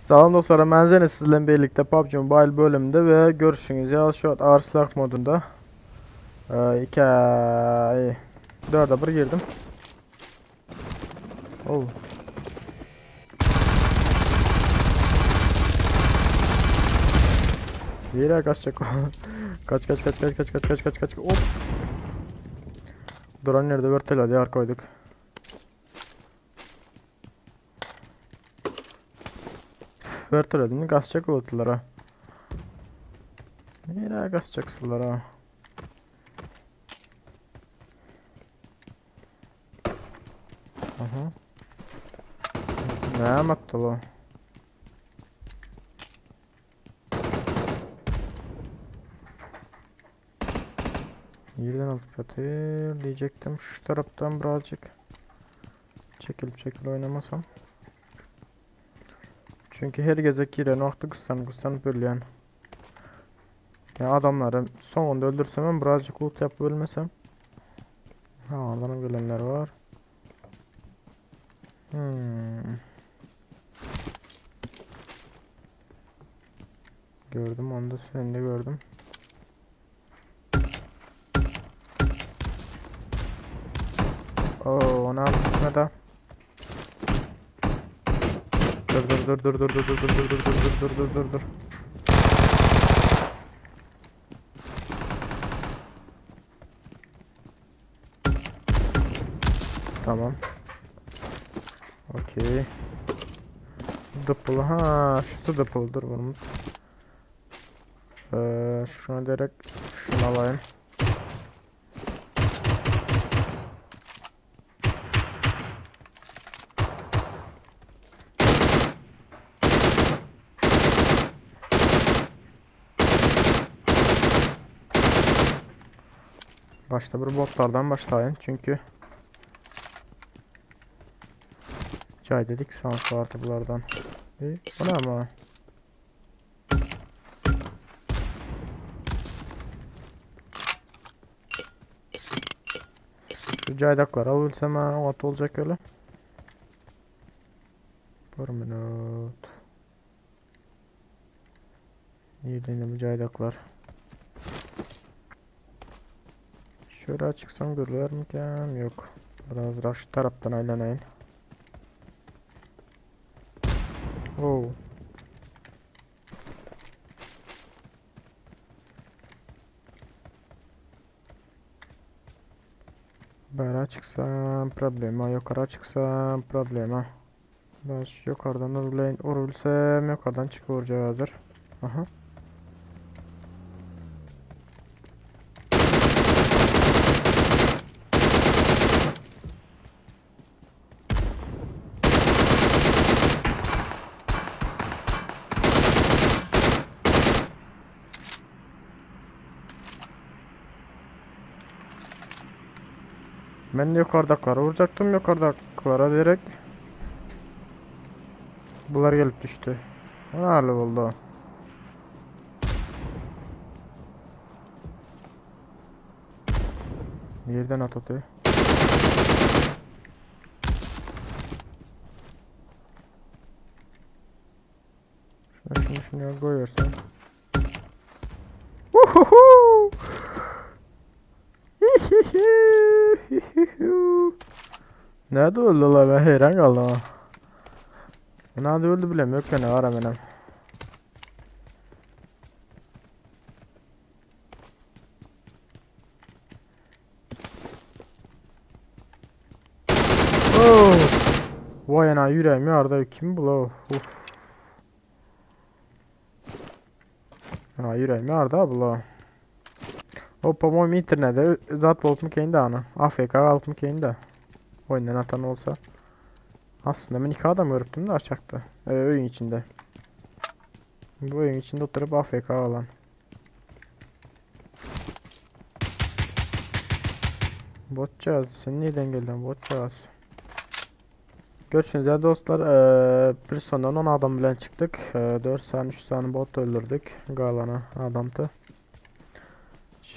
Salam dostlar, men Zeynep sizlerle birlikte PUBG Mobile bölümünde ve görüşünüz ya şu an ağır silah modunda. Ee, 2 ay 4'e 1 girdim. Oh. Yere kaçacak. kaç kaç kaç kaç kaç kaç kaç kaç kaç. Hop. Duran yerde vertel hadi koyduk. Vertolyodini gaçjak bolupdylar ha. Nirä gaçjaksylar ha? Aha. Näme atdy bu? Nirden alyp ýatyr diýjekdim. Şu tarapdan birazjyk çekilip çekil oynamasam. Çünkü her gezek giren wagty gyssanyp gyssanyp ölýän. Ya adamları sonunda öldürsem hem birazcık loot yapıp ölmesem. Ha oradan gelenler var. Hmm. Gördüm onu da seni de gördüm. Oo, onu aldım da. Dur dur dur dur dur dur dur dur dur dur dur dur dur dur. Tamam. Okey. Dıpıl ha şu dıpıl dur bunu. Ee, şunu direkt şunu alayım. Başta bir botlardan başlayın çünkü Çay dedik sans artı bulardan. E, bu ne ama? Şu caydaklar alabilsem ha o at olacak öyle. Bir minut. Nerede bu caydaklar? Şöyle çıksam görürler mi ki? Yok. Biraz daha şu taraftan aylanayım. Oh. Bera çıksam problema, yukarı çıksam problema. Ben şu yukarıdan vurabilsem yukarıdan çıkıvuracak hazır. Aha. Ben de yukarıdakileri vuracaktım. Yukarıdakilere direkt bunlar gelip düştü. Ne hali oldu? Yerden at atıyor. Şunu şunu şunu koyuyorsun. Uhuhu! Nerede öldü la ben heyran kaldım ha. Nerede öldü bilemiyorum ki ne var benim. Oh! Vay ana yüreğim yarda kim bu la? Uf. Ana yüreğim yarda bu la. O по-моему internete zat bolup kendi ana. AFK alıp kendi. Oyundan atan olsa. Aslında ben iki adam görüptüm de açaktı. Ee, oyun içinde. Bu oyun içinde oturup AFK alan. Botçağız. Sen nereden geldin botçağız? Görüşürüz ya dostlar. Ee, bir sondan 10 adam bilen çıktık. Ee, 4 tane 3 tane bot öldürdük. Galana adamdı.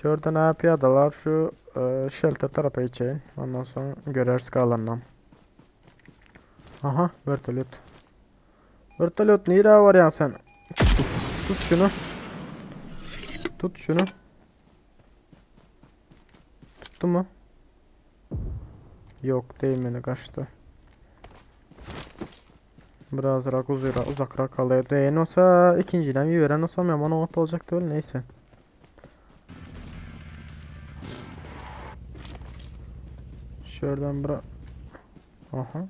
Şurada ne piyadalar şu e, shelter tarafa geçeyim. Ondan sonra göreriz kalanını. Aha vertolyot. Vertolyot nirä barýaň sen? Tut şunu. Tut şunu. Tutdu mu? Yok değmedi kaçtı. Birazrak uzura, uzakrak kalıyor. Değen olsa ikinciden bir veren olsam yaman oňat olacaktı öyle neyse. Şuradan bura. Aha.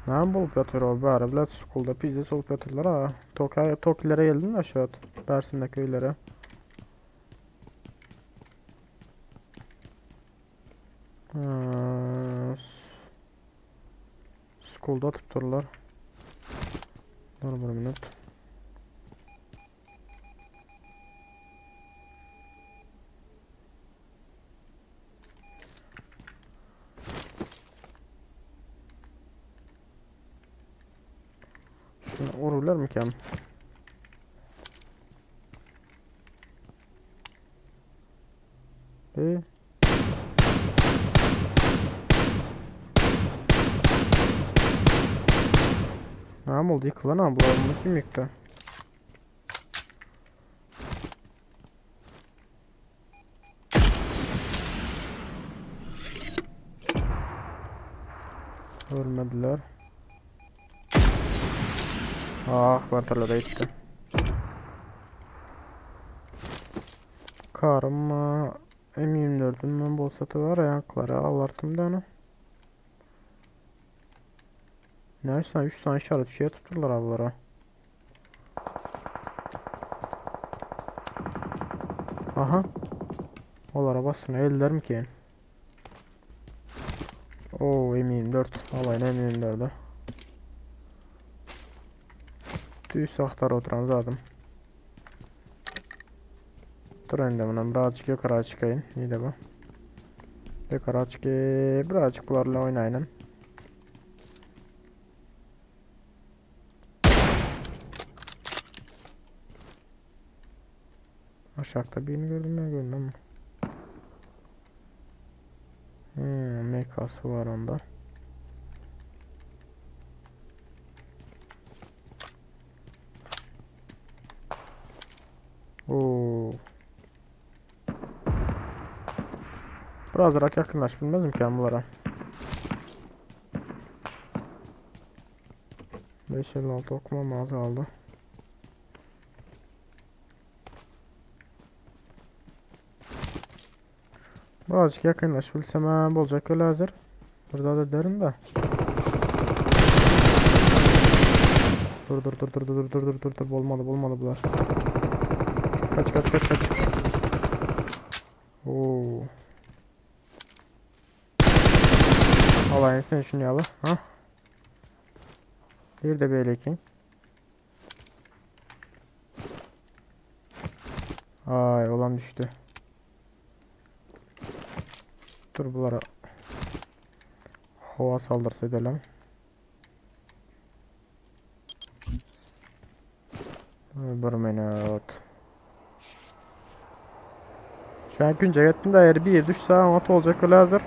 Näme bolup ýatyr o bäri bilen skulda pizdes bolup ýatyrlar ha. Toka Tokilere geldim de şu at. Bersindeki öylere. Skulda atyp durlar. Dur bir minut. Şunu ururlar mı ki? E? Näme boldy ýykylan ha bular bunu kim ýykdy? Ölmediler. Ah vertolyota gitdi. Karym mı? M24'üm mü bolsa var ayakları alartım da onu. Neyse 3 tane işaret şey tutturlar ablara. Aha. Olara basın eller mi ki? Oo M24. Alayın M24'ü. Tüy saxtar oturan zadım. Dur indi bundan birazcık yukarı çıkayım. İyi de bu. Yukarı çıkayım. Birazcık bularla oynayın. Aşağıda birini gördüm ben gördüm ama. MK'sı var onda. Oo. Birazrak yakınlaş bilmezim ki ben bunlara. 556 okumam az kaldı. Birazcık yakınlaş bilsem ha bolacak öyle hazır. Burada da derim de. Dur dur dur dur dur dur dur dur dur olmadı olmadı bular. Kaç kaç kaç kaç. Oo. Alayım sen şunu yalı. Ha? Bir de böyle ki. Ay olan düştü. Dur bunlara hava saldırısı edelim. Bir minut. Şu an günce ettim de eğer bir düşse ama olacak öyle hazır.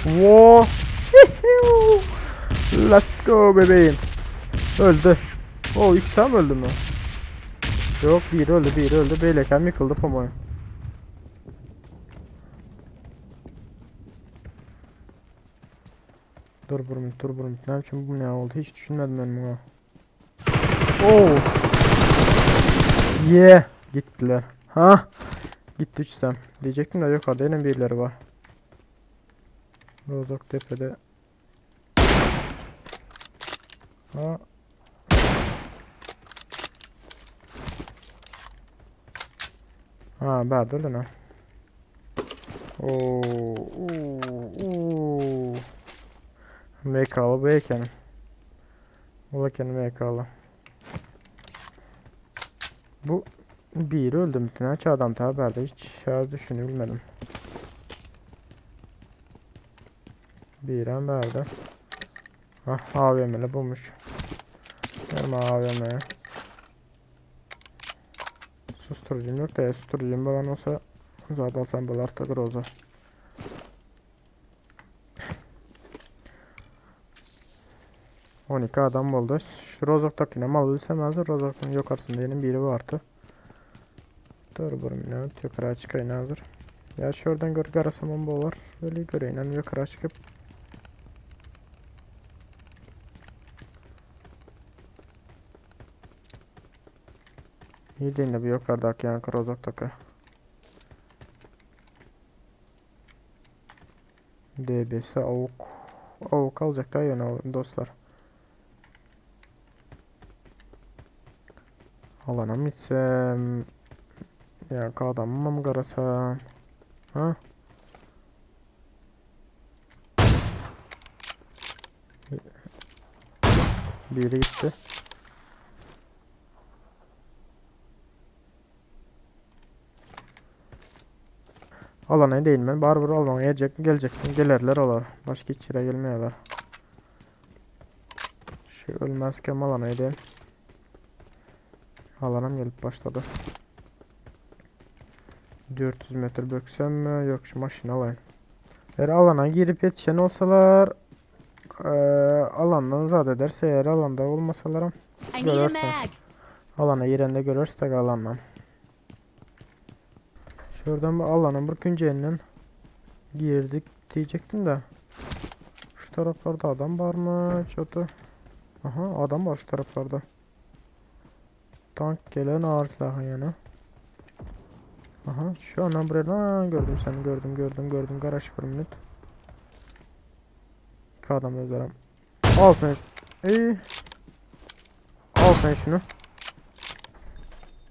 Wow. Let's go bebeğim. Öldü. O ikisi mi öldü mü? Yok bir öldü bir öldü. Beyleken yıkıldı pamuğu. Dur burun dur burun. Ne biçim bu ne oldu? Hiç düşünmedim ben bunu. Oh. Yeah. Gittiler. Ha? Gitti üçsem. Diyecektim de yukarıda yine birileri var. Rozok tepede. Ha. Ha, bärdä ölen ha. Oo, oo, oo. MK'lı bu eken. Bu eken MK'lı. Bu biri öldü bütün hiç adam tabi bärde hiç düşünülmedim. Birem bärde. Ah AVM'li bulmuş. Verme AVM'ye. Susturucum yok da susturucum falan olsa zaten alsam bular takır olsa. 12 adam boldy. Şu rozokdakinem alybilsem hazır rozokun yukarısında yeni biri vardı. Dur bir minut yukarı çıkayım hazır. Ya şuradan gör garasam bolar. Öyle göreyim yukarı çıkıp. Neydi bu yukarıdaki yani rozoktaki. DBS avuk. Avuk alacak daha yöne dostlar. Alana mı gitsem? Ya adamı mı karasam? Ha? Biri gitti. Alana değil mi? Barbar alana gelecek, gelecek. Gelirler olar. Başka hiç yere gelmiyorlar. Şu ölmezken alana edeyim. Alanam gelip başladı. 400 metre böksem mi? Yok şu maşını alayım. Eğer alana girip yetişen olsalar alandan zat ederse eğer alanda olmasalar görürsünüz. Alana girende görürsek alandan. Şuradan bir alanın bir küncelinden girdik diyecektim de. Şu taraflarda adam var mı? Çatı. Aha adam var şu taraflarda. Tank gelen ağır silahı yani. Aha şu an buraya gördüm seni gördüm garaj bir minut. İki adam özlerim. Al sen. Al sen şunu.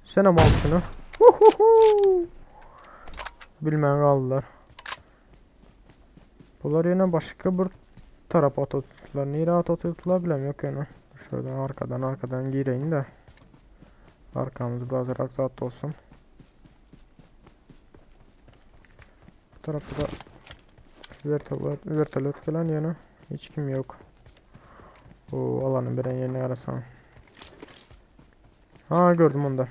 Sen ama al şunu. Huhuhu. Bilmem kaldılar. Bunlar yine başka bir tarafa atıyorlar. Niye rahat atıyorlar bilmem yok yani. Şuradan arkadan gireyim de. Arkamız biraz rahat olsun. Bu tarafta da vertolyot gelen yana hiç kim yok. O alanın bir yerini arasam. Ha gördüm onu da.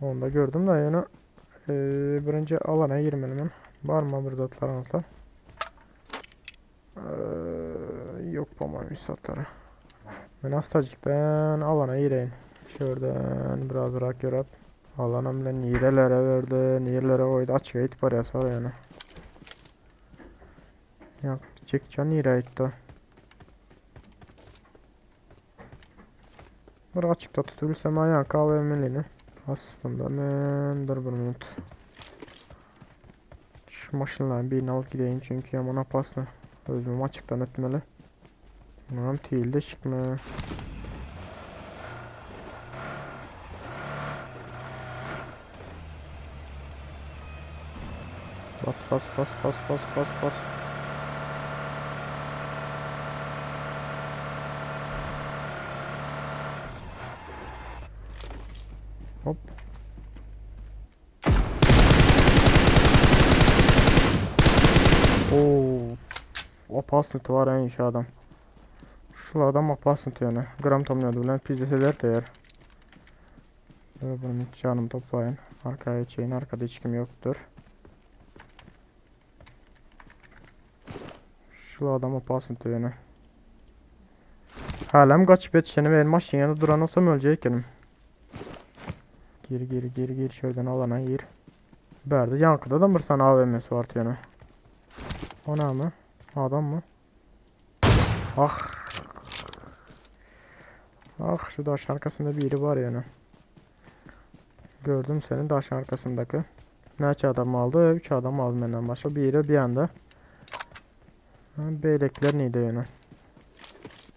Onu da gördüm de yani birinci alana girmedim ben. Var mı burada atlar? Yok bu satları. Ben hastacıktan alana gireyim. Şuradan biraz bırak görüp alana bile nirelere verdi, nirelere koydu. Açığa it var ya sonra yani. Ya çekçe nire itti. Bir açıkta tutulsam ayağa kahve Aslında ben dur bir minut. Şu maşınların birini alıp gideyim çünkü yaman apasını. Özümü açıktan etmeli. Tamam değil de çıkma. Bas bas bas bas bas bas bas. Hop. Oo. Opasny var en şu adam. Şu adam opasny yani. Gram tomladı bilen pizdeseler değer. Bunu canım toplayın. Arkaya içeyin. Arkada hiç kim yoktur. Şu adam opasny yani. Halen kaçıp yetişeni ve maşın yanında duran olsam ölecekken. Gir gir gir gir şuradan alana gir. Berdi yankıda da bir sana AVM'si var yani. Ona mı? Adam mı? Ah. Ah şu daş arkasında biri var yani. Gördüm seni daş arkasındaki. Neçə adam aldı? 3 adam aldı məndən başqa. Biri bir anda. Beylekler neydi yani?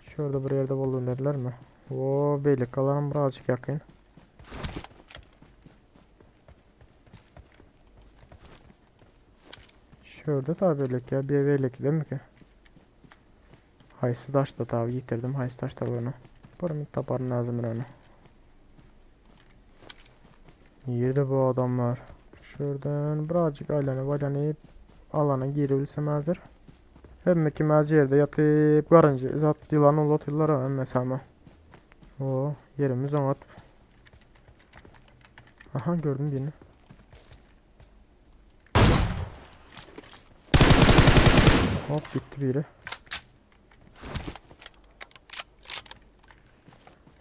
Şurada bir yerde bulunurlar mı? O beylek alanım birazcık yakın. Şurada da beylek ya. Bir beylek değil mi ki? Haysı taş da tabi yitirdim. Haysı taş da bunu. Buramı taparım lazım onu. Nerede bu adamlar? Şuradan birazcık aylanıp alana girebilsem hazır. Hem ki mərci yerde yatıp qarınca zat yılan olatırlar ha mesela. O yerimiz anlat. Aha gördüm birini. Hop gitti biri.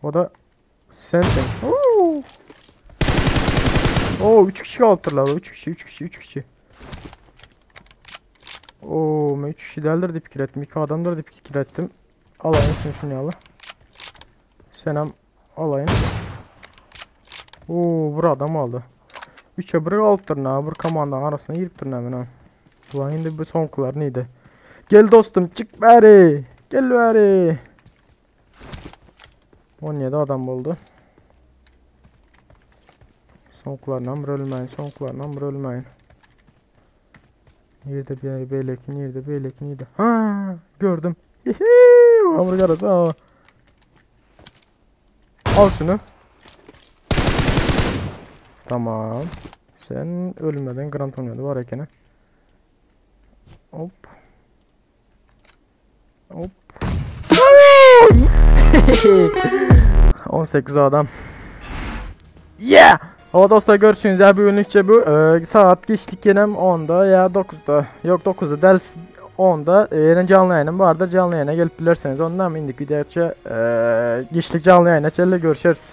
O da sensin. Oo. Oo 3 kişi galypdyrlar. 3 kişi, 3 kişi, 3 kişi. Oo, men 3 kişi däldir diýip pikir etdim. 2 adamdyr diýip pikir etdim. Alaýyn sen şuny ýaly. Senem alaýyn. Oo, bir adam aldy. 3'e 1 galypdyr na, bir komandanyň arasyna giripdir na men. Ulan indi bu soňkular neydi? Gel dostum, çyk bäri. Gel bäri. 17 adam boldy. Soňkularyndan bir ölmäýin, soňkularyndan bir ölmäýin. Nirede bir beýleki, nirede beýleki, nirede? Ha, gördüm. Hamur garası. Ha. Al şunu. Tamam. Sen ölmeden Grand oynadı var ekeni. Hop. Hop. 18 adam. Yeah! Hava dostlar görüşürüz ya bugünlükçe bu. Ee, saat geçtik yenem 10'da ya 9'da. Yok 9'da ders 10'da e, yine canlı yayınım vardır. Canlı yayına gelip bilirsiniz. Ondan mı indik videoya e, geçtik canlı yayına. Çelle görüşürüz.